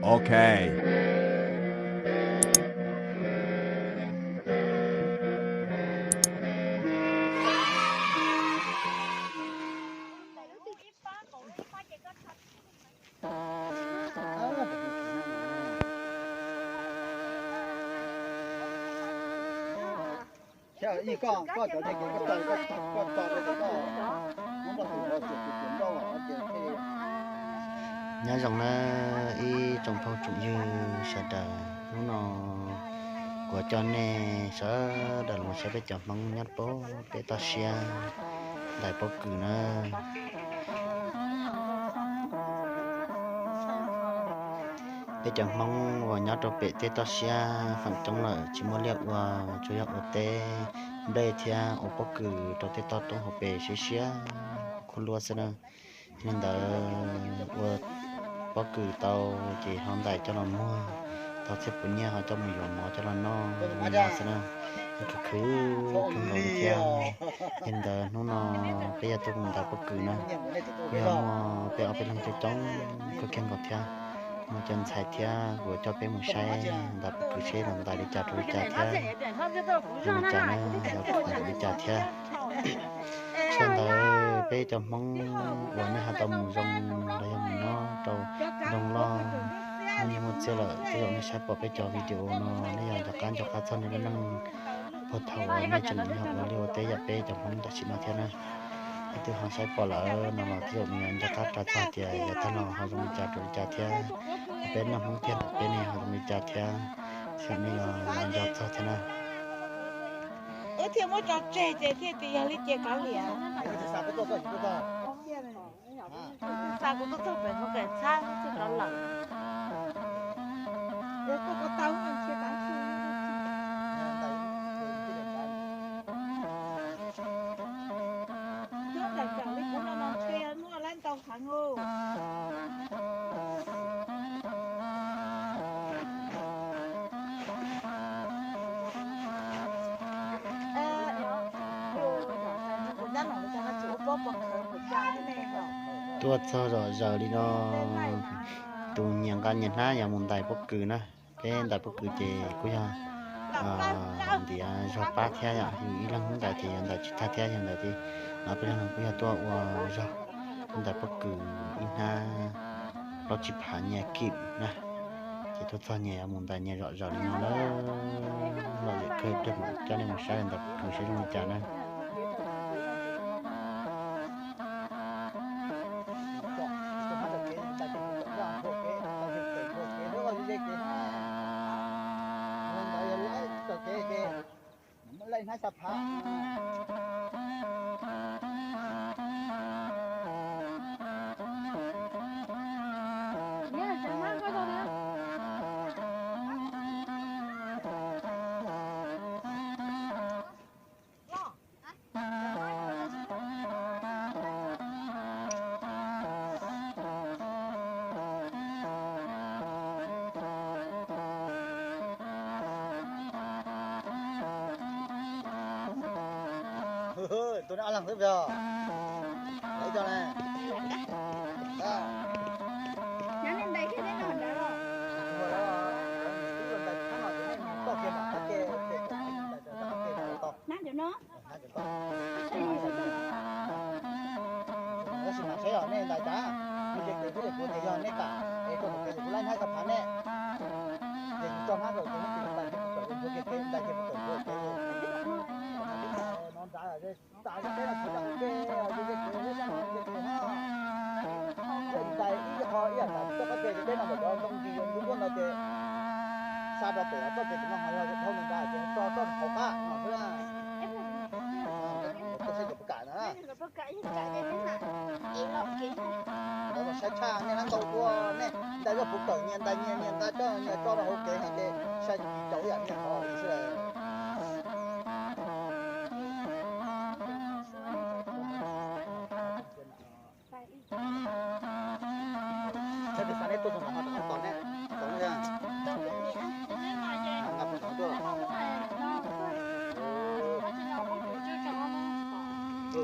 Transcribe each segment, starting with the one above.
Ok. Nyob zoo na ib tsoom phooj tsoom ywg sawv daws, hnub no kuv coj nej sawv daws los saib peb cov Hmoob nyob pem tej toj siab ntais pob kws na. Peb cov Hmoob uas nyob rau pem tej toj siab feem coob lawm tsis muaj liaj ua, tsuas yog ua teb nplej thiab ua pob kws rau tej toj roob hauv pes siab siab khuab luab xwb na. Li ntawd ua pob kws tau ces ho ntais coj los muag, tau txhiaj puas nyiaj ho coj mus yuav mov coj los noj li no xwb na. Khwv khwv kawg nkaus li thiab. Li ntawd hnub no peb yuav tuaj mus ntais pob kws na, kuj yog muaj peb ob peb leeg coob coob kawg kiag nkaus thiab. Muaj cov ntxhais thiab kuv coj peb mus saib ntais pob kws seb los ntais li cas rau li cas thiab zoo li cas na, yog li cas thiab. Sawv ntawd peb cov Hmoob uas nej ho tau mus zoo los yog mus nyob rau nroog loj, nej muaj txiag lawm, tej zaum nej saib pom peb cov video no nej yog nco qab nco qab txog nej lub neej puag thaum uas nej tseem yog ua liaj ua teb yam peb cov Hmoob tam sim no thiab na. Leej twg ho saib pom lawm no los tej zaum nws yuav nco qab rau txog tias yav tag los ho zoo li cas rau li cas thiab. Peb neej Hmoob tiag peb ne ho zoo li cas thiab, xyov nej yuav nco txog thiab na. Wb thiaj muab tso tseg ces thiaj tias yog li ces kav liam. Xa kuv tuaj txog pem Hmoob Keem txhab txog rov lawm. Nyob daim nram li kuv no no ntshe muaj lab ntau heev. Tuaj txog zom zaws li no, tus nyias nqa nyias hnab yuav mus ntais pob kws na. Peb ntais pob kws ces kuj yog ntiav zog pab thiab yom, yus ib leeg hnub ntais ces yuav ntais tsis tag thiab, yog ntawd ces no peb leeg kuj yog tuaj ua zog, tuaj ntais pob kws ib hnab plaub tsib phav nyiaj kim na. Ces tuaj txog nyias yuav mus ntais nyias zom zaws li no na. Lom zem kawg, coj nej mus saib ntais pob kws saib zoo li cas na. Tus no ob leeg xwb yog. Ib co ne. Nyob nej ntais kiag tej no ntawd los. Nab cov no. Tab sis mas saib os, nej ntais cas, kuv ces kuv ces kuv ces yog nej kam es rau kuv ces kuv laij hnab tso phav nej. Ces kuv tso hnab rau kuv hnab ces ntais ces kuv kawm kuv ntsuag kiag kev ntais ces kuv kawm kuv kev. No nrad ntais teb no kuv ntais ua ke, kuv ces kuv lub sab no ces kuv ho ntais ib qho ib yam ntais txoj qab ke ces teb no kom cov zoo nkis zoo nkauj no ces xa rau pem txoj kev kuv no ho yog dhau mus nrad ces tso txoj hauv qab no xwb. Kuv saib ces kuv kam na. Ntawd los sai tshaj nej hnab ntau dua, nej ntais zoj puv kawm nyias ntais nyias, nyias ntais coj nyias tso rau hauv kev no ces sai tsis tau ib yam nyias qhov li xwb. Saib tus xav neb tuaj txog ntawm no rau qhov tos neb, tos neb thiab.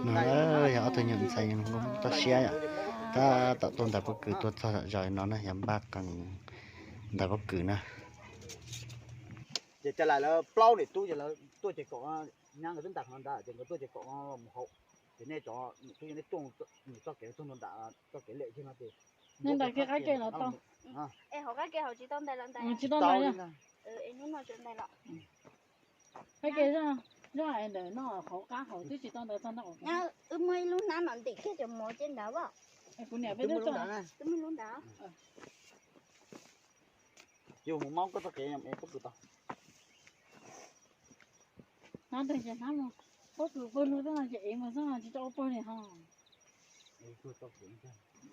No yog ob tug nyuam ntxhais Hmoob toj siab yom, tab tom tuaj ntais pob kws tuaj txog zom zaws no na, yog npaj qees ntais pob kws na. Ces cov lawv plaub niam tub ces lawv tuaj ces kom nyab nkawd twb ntais qhov no nrad ces nkawd tuaj ces kom mus hauv. Ces nej cov niam tub nej tuaj mus txoj kev tuaj nram txoj kev lem kiag no ces nej ntais kiag qab ke los tau. Es hauv qab ke hauv tsis tau ntais los ntais, tsis tau ntais. Es hnub no tseem ntais los. Qab ke zoj es ntawm no hauv qab hauv twb tsis tau ntais txog ntawm. Wb muaj ib lub hnab no ntim kiag cov mov ces nrad as. Kuv niam peb twb tso, twb muaj lub nrad. Yus mus maub koj txoj kev es pob kws tau. Hnab twg ces hnab mus, pob kws pawg lug tej no ces ev mus xwb tsis tau ua pawg li ho.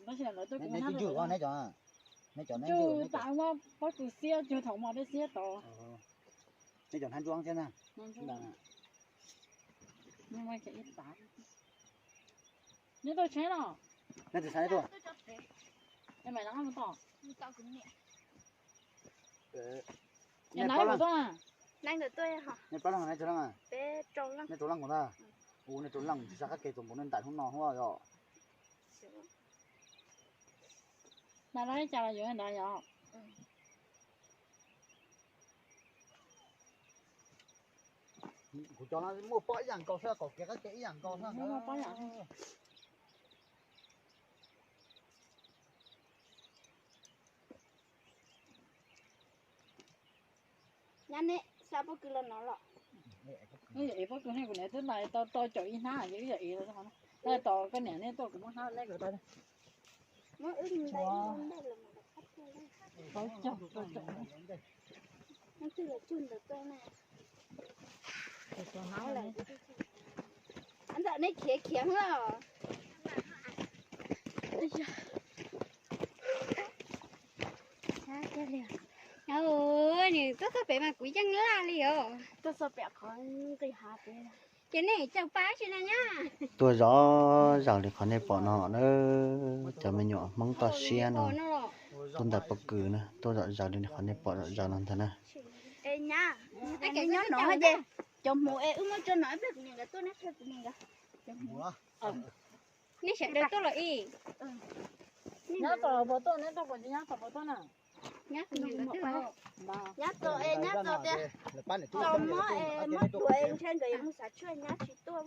Tab sis lawv tuaj kuv hnab twg tsuj tas muab pob kws xiab cuag thaum ub peb xiab tod. Nej cov hnab ntsuab thiab na. Neb tuaj tsheb los? Neb twb tsheb tuaj. Neb mam mus tod. Neb plaub leeg tuaj na? Neb plaub leeg, neb tsawg leej? Neb rau leej kuv ntag. Ua nej rau leej tsis sab qab ke txaus npaum nej ntais hnub no hnub yom. Ntais los ib cas los yuav nrad yom. Kuv cov no muaj pob ib yam nkaus xwb, qaum kev qab kev ib yam nkaus xwb. Muaj pob yam. Nyab neb xa pob kws los no los? Wb yog ev pob kws ne, kuv niam twb ntais tau tau caum ib hnab ces wb yog ev los. Tos koj niam neb tuaj kuv muab hnab neb kawm tau. Ntawm nej khiav khiav os. Nws tuaj txog pem mas kuv yeej laj li os. Tuaj txog pem qhov nqis hav pem. Ces nej caum pab tsis na nyab. Tuaj zom zaws li qhov nej pom no na, cov me nyuam Hmoob toj siab no tuaj ntais pob kws na, tuaj zom zaws li qhov nej pom zom zaws no ntag na. Es nyab, es nyob no ces cov hmuv es wb muab tso no ib pliag kuv niam nkawd tuaj neb qhia kuv niam nkawd. Nej sawv daws tuaj los ib. Nyab txom puas tuaj, neb tuaj puas tsis nyab txom puas tuaj na? Nyab txom es nyab txom tias txom mob es mob tuaj es ntshe nkawd yuav mus xav tshuaj nyab tsis tuaj.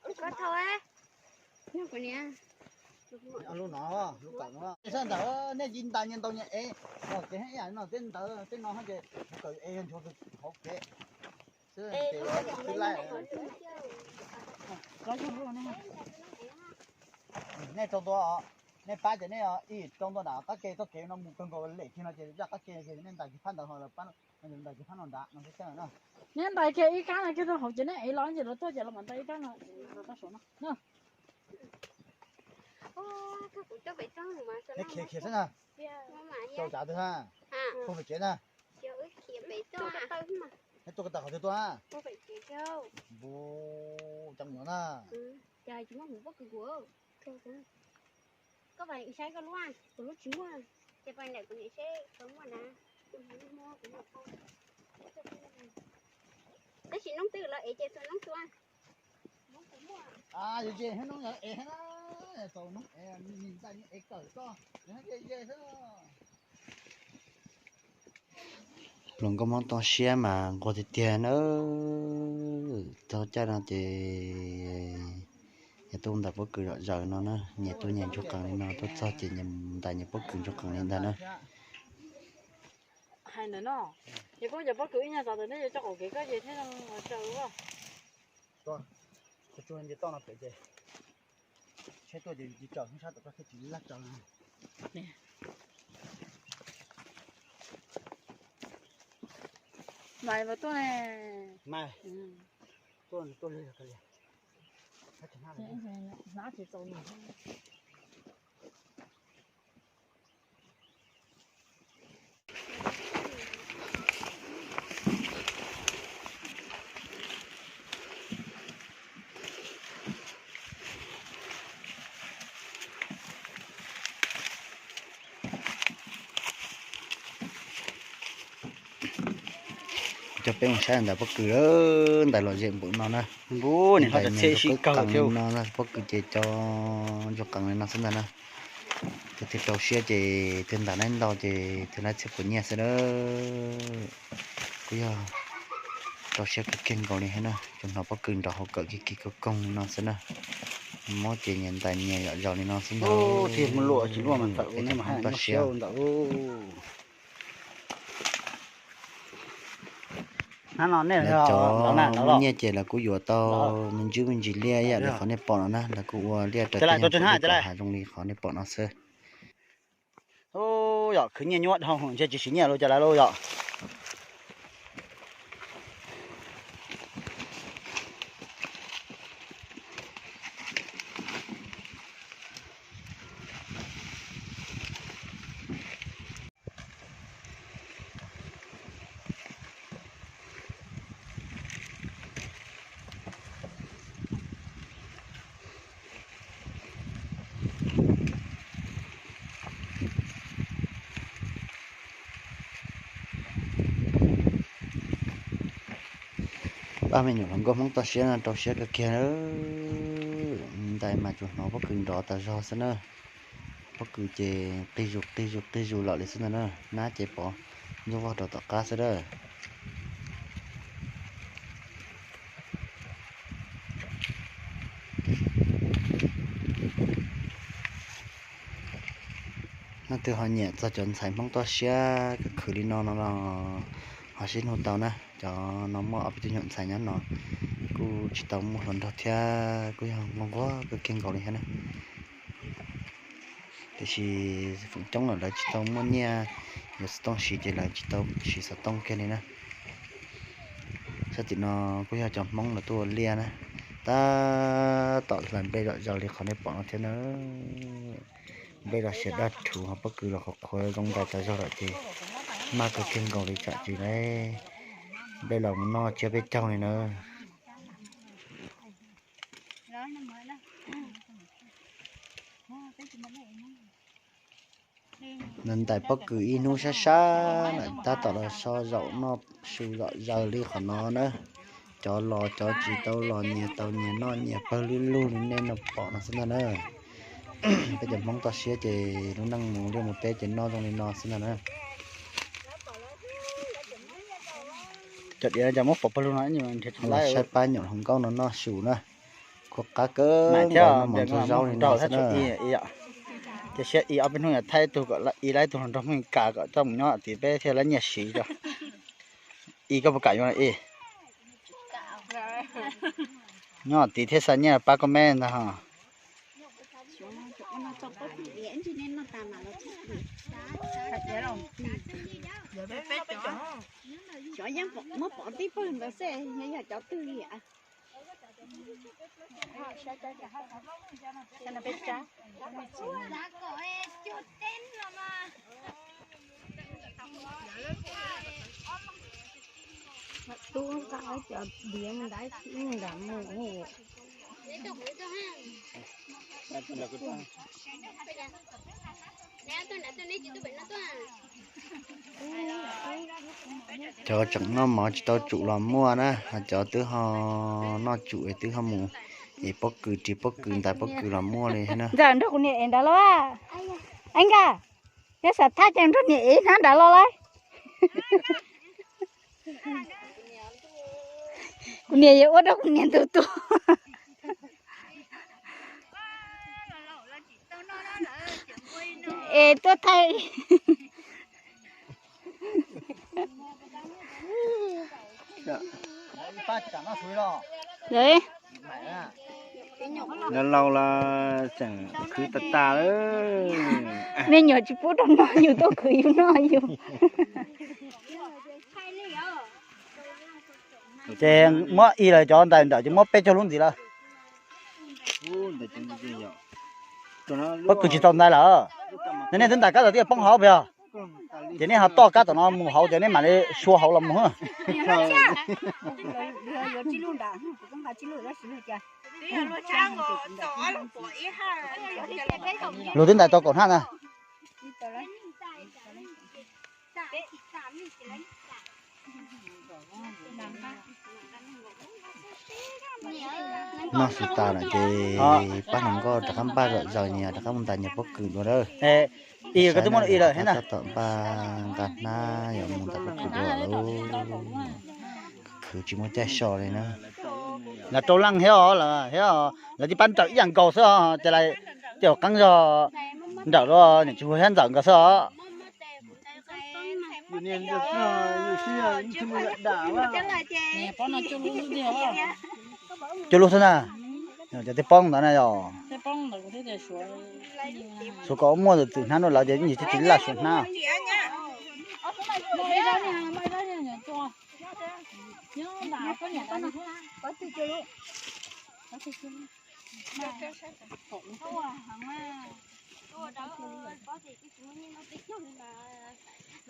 Koj thau, yog kuv niam. Lub no, lub kawm no. Sab ntawd nej tsis ntais nyias ntaus nyias ev, kev ib yam no tej ntawd tej no ces kawm ev nchuav hauv kev. Nej rau ntua, nej pab ces nej ib rau ntua nram qab ke txoj kev no mus kawg nkaus lem kiag no ces zaj qab ke nej ntais kiag phab ntawd ho ntais kiag phab no nrad no xwb na. Neb ntais kiag ib kab no kiag rau hauv ces neb ev los ces lawv tuaj ces lawv mam ntais ib kab no rau saum no. Khiav khiav xwb na. Rau tsav twg ha. Puag pem tsev na. Neb tuaj ko taw qhov twg tuaj ha? Npus cov no na. Koj pais saib koj lub, kuv lub tsis muaj. Ces pais ntawm kuv niam seb puas muaj na. Tab sis noob twg los ev ces txhua noob tua. Yus ces hnub no yog ev na, tau noob ev, nws ntais ev kawm txoj, yus hab ces ze xwb. Pluas nkauj Hmoob toj siab mas nquag tiag tiag na. Txog caij no ces yog tuaj ntais pob kws zom zaws no na, nyias tuaj nyias ntsuag qees li no, tuaj txog ces nyias ntais nyias pob kws ntsuag qees li ntag na. Hais ntawm no, yog koj cov pob kws ib nyuag xav tias neb yuav coj qaum kev koj ces thiaj zoo ua raws ua. Tsuag nce toj no pem ces tsheb tuaj ces tsis tsaws, hnub sab tom koj thiaj tsis laj tsaws. Mas tuaj ne. Mas tuaj, tuaj li, hnab tsis txaus nws. Coj peb mus saib ntawm pob kws, ntawm lom zem npaum no na. Ntaim nyias ntsuag qeeb qees li no, pob kws ces cov ntsuag qees li no xwb ntag na. Tus twg rau siab ces twg ntaim naib ntau ces twg laib txhiab puas nyiaj xwb na. Kuj yog rau siab kawg kiag nkaus li thiab na, tsuas hnov pob kws nrov hauv kawm kig kig koog koog li no xwb na. Mob ces nyias ntaim nyias zom zaws li no xwb ntag. Lawv cov muaj nyiaj ces lawv kuj yuav tau me ntsis me ntsis liaj ib yam li qhov nej pom no na, lawv kuj ua liaj raws tej nyuag pom li kom hav zoo li qhov nej pom no xwb. Yog khwv nyiaj nyuaj dhau ntshe tsis siv nyiaj lawm cas lawv lauj yom. Pab me nyuam hluas nkauj Hmoob toj siab no rau siab kawg kiag na. Ntaim mas tsuas hnov pob kws nrov tas zog xwb na. Pob kws ces qig zus qig zus qig zus lawm li xwb ntag na, nab ces pov ntsuj vog rau tom qab xwb na. Leej twg ho nyiam txog cov ntxhais Hmoob toj siab khwv khwv li no no los ho sib hnub tau na. Cov no muaj ob peb tug nyuam ntxhais nyob no kuj tsis tau muaj hluas nraug thiab kuj yog nquag nquag kawg kiag nkaus li thiab na. Tiam sis feem coob lawm lawv tsis tau muaj nyiaj yuav xov tooj siv ces lawv tsis tau siv xov tooj kiag li na. Sab tim no kuj yog cov Hmoob lawv tuaj ua liaj na, tab tom hlais nplej zom zaws li qhov nej pom no thiab na. Nplej los siav daj rhuv ho pob kws los qhuav qhuav zoo ntais tas zog lawm ces maj kawg kiag nkaus li tsam tsis laib nplej los mus noj tsiab peb caug li na. Nws ntais pob kws ib hnub sab sab lawm tab tom los so zaum noj su zom zaws li qhov no na. Cov los cov tsis tau los nyias tau nyias noj nyias pawg lug lug li nej no pom no xwb ntag na. Peb cov Hmoob toj siab ces lub neej mus liaj mus teb ces noj zoo li no xwb ntag na. Cov diav no cas muab pov pawg lug no. Los saib pab nyuam hluas nkauj no noj su na. Khuv qab kawg nkaus no mas ntxuag zaub li no xwb na. Ces siab ib ob peb hnub yuav thaij ib tug kom ib laib tug hluas nraug Hmoob Mes Kas kom coj mus nyob tim peb thiaj laib nyiaj siv rau. Ib koj puas kam yuav ib? Nyob tim thiaj xa nyiaj pab koj me ntag ho. Xyov yeej muab pov tib pawg ntawd xwb, yog cov twg li. Tub nqa cov diav nrad mus. Cov tseem noj mov tsis tau tsum los muaj na, ho cov twb ho noj tsum es twb ho mus ev pob kws ris pob kws ntais pob kws los muaj li na. Ntxawm nrog kuv niam ev nrad los. Ev nkas, nyob sav thaj ces nrog niam ev hnab nrad los lauj. Kuv niam yuav ua rau kuv niam ntu tua. Es tuaj thaij. Laus laus los tseem khwv tas tas lawm. Me nyuam tsis pub rau noj yus tuaj khwv yus noj yus. Ces muab ib lawv cov ntais ntawm ces muab peb caug lub ntxiv lawm. Pob kws tsis tau ntais lawm. Nej twb ntais kab tom tib poob hauv pes os. Ces nej ho toj kab tom no mus hauv ces nej mam li sua hauv los mus. Luag twb ntais tau kaum hnab na. Noj su tas lawm ces pab hluas nkauj rov qab npaj zom zaws nyias rov qab mus ntais nyias pob kws dua lawm. Tab tom npaj nqa hnab yuav mus ntais pob kws dua lawm. Khwv tsis muaj caij so li na. Lawv rau leej thiab os, lawv thiab os, lawv tib pab nrawm ib yam nkaus xwb os, ces lawv tej zaum qeeb zog nrawm luaj niam tsis hu thiab ntxawm nkaus xwb os. Cuaj lub xwb na. Cov tej poob ntawd na yog. Suav kom muaj twm hnab rau lawv ces yeej tsis laj suav hnab.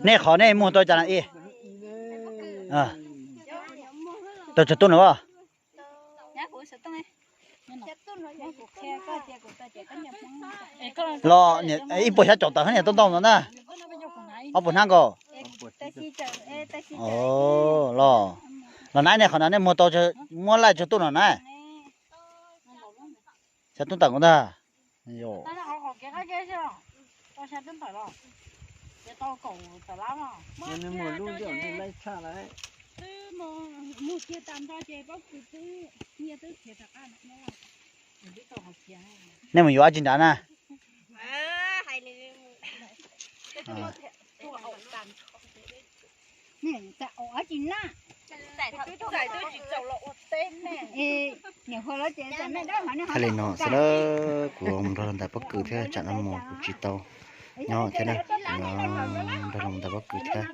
Nej qhov nej muag tau cas na ib? Tau tsawg tuj no? Los ib puas xya caum tawm niam tuaj ntau no na. Ob puas hnab nkaus. Los, los na nej qhov no nej muag tau, muab laij tsawg tuj no na? Xya tuj tawm nkaus ntag. Nej mus yuav dab tsi nrad na? Hais li no xwb na, kuv mus nrog ntais pob kws thiab, tsam no mus kuv tsis tau nyob thiab na, nrog ntais pob kws thiab.